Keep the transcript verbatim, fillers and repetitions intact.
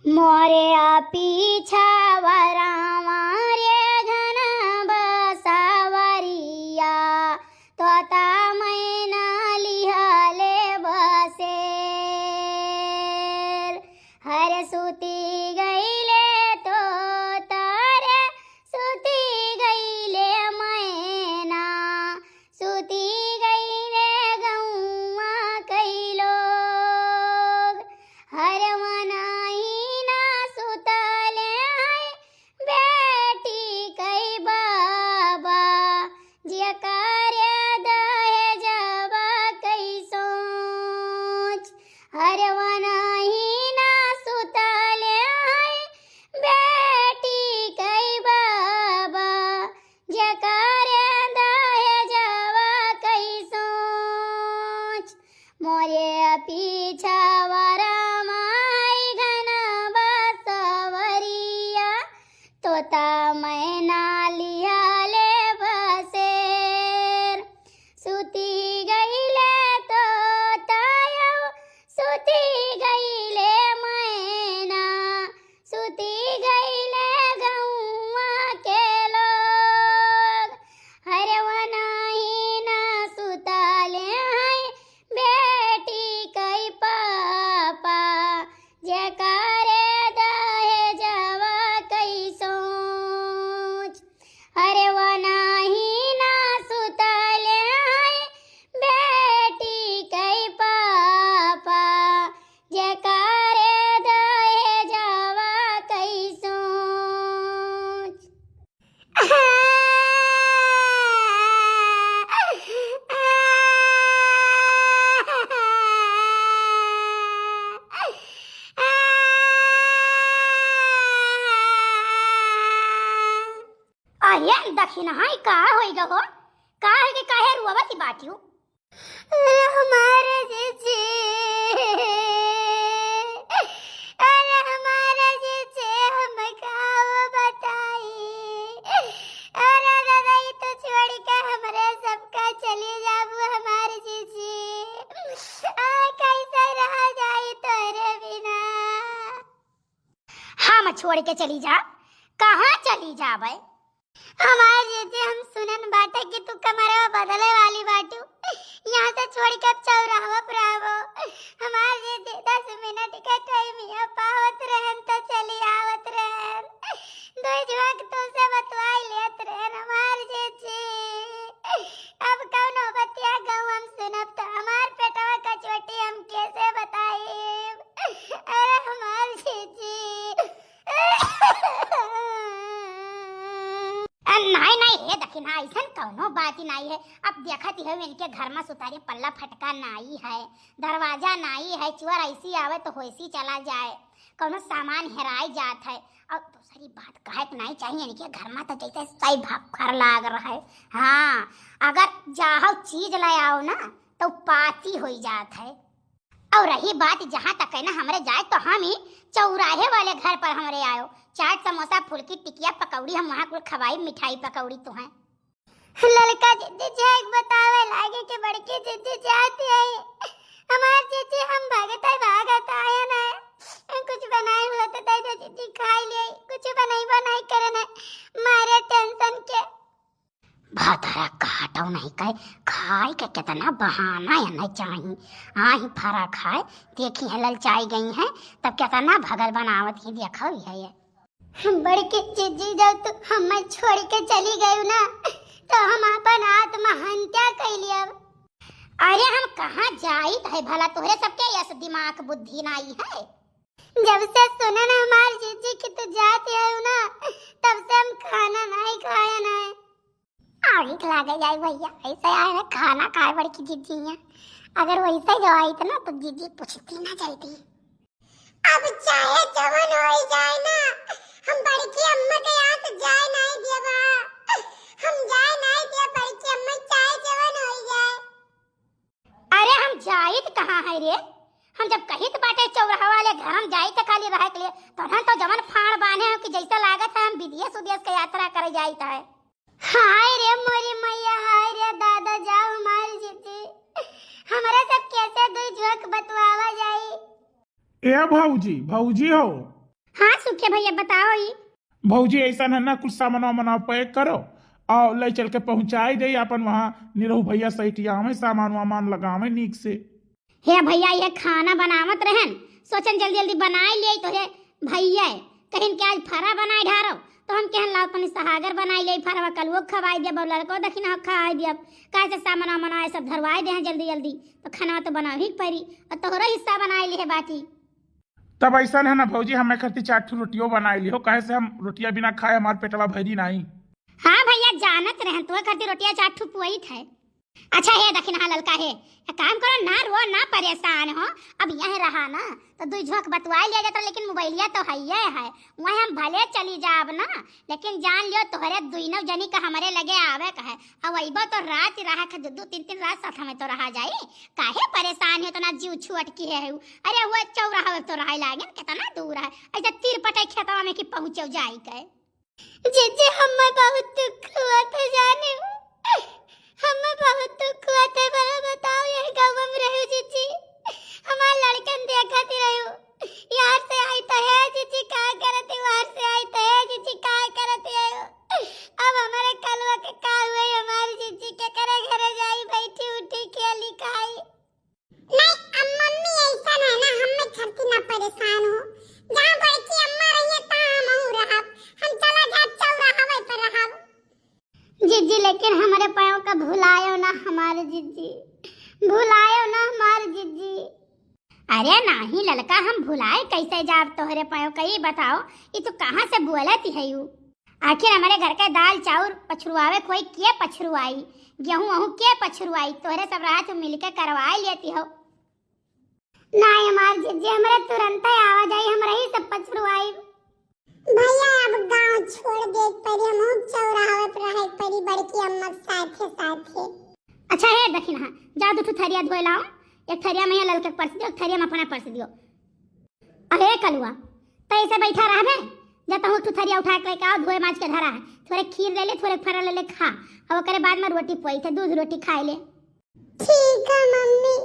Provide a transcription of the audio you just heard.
मोरे पीछा वरावा रे घन बसवरिया, तोता मैना लिहले बसेर। हर सुती गईले तोता रे, सुती गईले मैना, सुती गईले गौवा कई लोग। हर वनाही ना सुतले है बेटी कई बाबा, जेकारे दहेजवा कई सोच। हर वनाही ना सुतले है बेटी कई बाबा, जेकारे दहेजवा कई सोच। मोरे पीछा वरावा है घन बसवरिया, तोता मैना लिहले बसेर। सुती गईले तोता यौ, सुती गईले मैना, सुती गईले गौवा के लोग। हर वनाही ना सुतले है बेटी कई पापा, जेकारे दहेजवा कई सोच। अरे वनाही ना सुतले है बेटी कई पापा, जेकारे दहेजवा कई सोच। अरे दखिनहा, ई का होई गो हो? का है कि काहे रुआवत बाटियो? अरे हमारे जीजी, अरे हमारे जीजी, हम का बताई? अरे दादा, ई तो छोड़ के हमरे सबका चली जाबू हमारे जीजी। आ, कैसे रहा जाई तोरे बिना? हम छोड़ के चली जा? कहाँ चली जाबे? हमार जीजी, हम सुनन बाटे कि तू कमरवा बदले वाली बाटू। यहाँ से छोड़ के अब चौराहा पर आवो। हमार जीजी, दस मिनट के टाइम यहाँ पावत रहन तो चली आवत रहन। दो झोंक तुमसे बतवाई लेत रहन हमार जीजी। अब कौनो बतिया गाँव हम सुनब तो हमार पेटवा का चोटी हम कैसे बताई? अरे हमार जीजी। अ, नाई, नाई, हे दखिनहा, अइसन कौनो बात ही नाई है। अब देखत ही हो, इनके घर में सुतारी पल्ला फटका नाई है, दरवाजा नाई है, चोर ऐसी आवे तो होइसी चला जाए, कौनो सामान हेराई जात है। और दूसरी बात कहे के नाई चाहिए, इनके घर में तो जैसे सही भक्खर लाग रहा है। हाँ, अगर जाहो चीज ले आओ ना, तो पाती होई जात है। और रही बात जहाँ तक है ना हमरे जाए, तो हम ही चौराहे वाले घर पर हमरे आयो। चाट, समोसा, फुलकी, टिकिया, पकौड़ी हम वहाँ कुल खवाई, मिठाई, पकौड़ी तुहें। ललका जीजी जाए के बतावे लागे कि बड़की जीजी जाती है। हमार जीजी हम भागत है, भागत आए ना। कुछ बनाए हुआ तो दे दो जीजी, खाई लिए। कुछ बनाई बनाई करे ना, मारे टेंशन के। भतरा काटो नहीं कहे, खाए के कितना बहाना है नहीं चाही। आही फरा खाए, देखी है ललचाई गई है, तब कितना भगल बनावत ही देखो ही है ये। बड़की जीजी, जब तू हमें छोड़ के चली गई ना, तो हम अपन आत्महत्या कर लिया। अरे हम कहाँ जाइत है भला, तोहरे सबके यस दिमाग बुद्धि नाई है। जब से सुनन हमार जीजी कि तू जाती है ना, तब से हम खाना नहीं खाए ना। आग लागे जाए भैया, ऐसे आए ना खाना खाए बड़की जीजी है। अगर वैसे जो आई तो ना तो जीजी पूछती ना जल्दी। अब चाहे जवन होई जाए ना, हम बड़की अम्मा के यहाँ से जाए नहीं देबा। हम जाए नहीं देब बड़की अम्मा, चाहे जवन होई जाए। अरे हम जाइत कहाँ है रे? हम जब कहित बाटे चौराहा वाले घर हम जाइत खाली रहे के लिए, तो हम तो जवन फाड़ बांधे हो कि जैसे लागत है हम विदेश उदेश के यात्रा करे जाइत है। हाय रे मोरी मैया, हाय रे दादा, जाओ हमार जीजी। हमरा सब कैसे दुई झोंक बतवावा जाई? ए भौजी, भौजी हो। हाँ सुखे भैया, बताओ ई। भौजी, ऐसा है ना, कुछ सामान वामान पैक करो और ले चल के पहुँचाई दे अपन वहाँ निरहू भैया सैटिया में सामान वामान लगावे नीक से। हे भैया, ये खाना बनावत रहन, सोचन जल्दी जल्दी बनाई ले तो हे भैया कहिन के आज फरा बनाई ढारो, तो हम कहन लाओ तनी सहागर बनाई ले, फरवा कलुओ खवाई दिया, और लड़को दखिना खवाई दिया, काहे से सामान वामान आए सब धरवाई दे हैं जल्दी जल्दी, तो खाना तो बनावे ही परी, और तोहरो हिस्सा बनाई ले बाटी। तब ऐसा है ना भौजी, हमें खातिर चार ठो रोटियो बनाई लिहो, काहे से हम रोटिया बिना खाए हमार पेटवा भरी नहीं। हाँ भैया, जानत रहन तोहरे खातिर रोटिया चार ठो पुआई थे। अच्छा हे दखिनहा ललका हे, एक काम करो ना, रो ना, परेशान हो, अब यह रहा ना तो दुई झोंक बतुआ लिया जाता, लेकिन मोबाइलिया तो है ये है, वह हम भले चली जाब ना, लेकिन जान लियो तोहरे दुइनो जनी का हमरे लगे आवे का है। अब अइबो तो रात रहा के दो दो तीन तीन रात साथ हमें तो रहा जाई। काहे परेशान हो, इतना जीव छुअट की है? अरे वो चौराहा तो रहा लागे, कितना दूर है, ऐसे तीर पटे खेतवा में कि पहुँचो जाई के। जीजी, हमें बहुत दुख हुआ था जाने, हमें बहुत दुख हुआ था। भला बताओ, यही गाँव में रहो जीजी, हमार लड़कन देखत ही रहो, यार से आई तो है जीजी, का करत ही, वार से आई तो है जीजी, का करत ही आयो। अब हमारे कलवा के का हुए, हमारे जीजी के करे घरे जाई, बैठी उठी खेली खाई। नहीं, अब मम्मी ऐसा है ना, हम में धरती ना परेशान हो, जहाँ बड़की अम्मा रही है, तहाँ हम रहब, हम चला जाब चौराहा पर रहब। जीजी, लेकिन हमारे पायों का भुलायो ना हमारे जीजी, भुलायो ना हमारे जीजी। अरे नाही ललका, हम भुलाए कैसे जाब तोहरे पायों का, ई बताओ, ई तू कहाँ से बोलत ही है यू? आखिर हमारे घर के दाल चाउर पछुआवे कोई के पछुआई, गेहूं वहूं के पछुआई, तोहरे सब रहा तू मिलके करवाए लेती हो। नाही हमार जीजी, हमरे तुरंत आवा जाई, हम रही सब पछुआई। भैया, अब गांव छोड़ दे परी, हम चौराहा पर रहे परी बड़की अम्मा के साथे साथे। अच्छा हे दखिनहा, जा दू ठो थरिया धोए लाओ, एक थरिया में ललके परस दियो, एक थरिया में अपना परस दियो। अरे कलुआ, त ऐसे बैठा रहबे, जा तहूँ एक ठो थरिया उठा के लेके आओ, धोए माज के धरा है, थोरे खीर ले ले, थोरे फरा ले ले खा, और ओकरे बाद में रोटी पोई थे, दूध रोटी खाए ले। ठीक है मम्मी।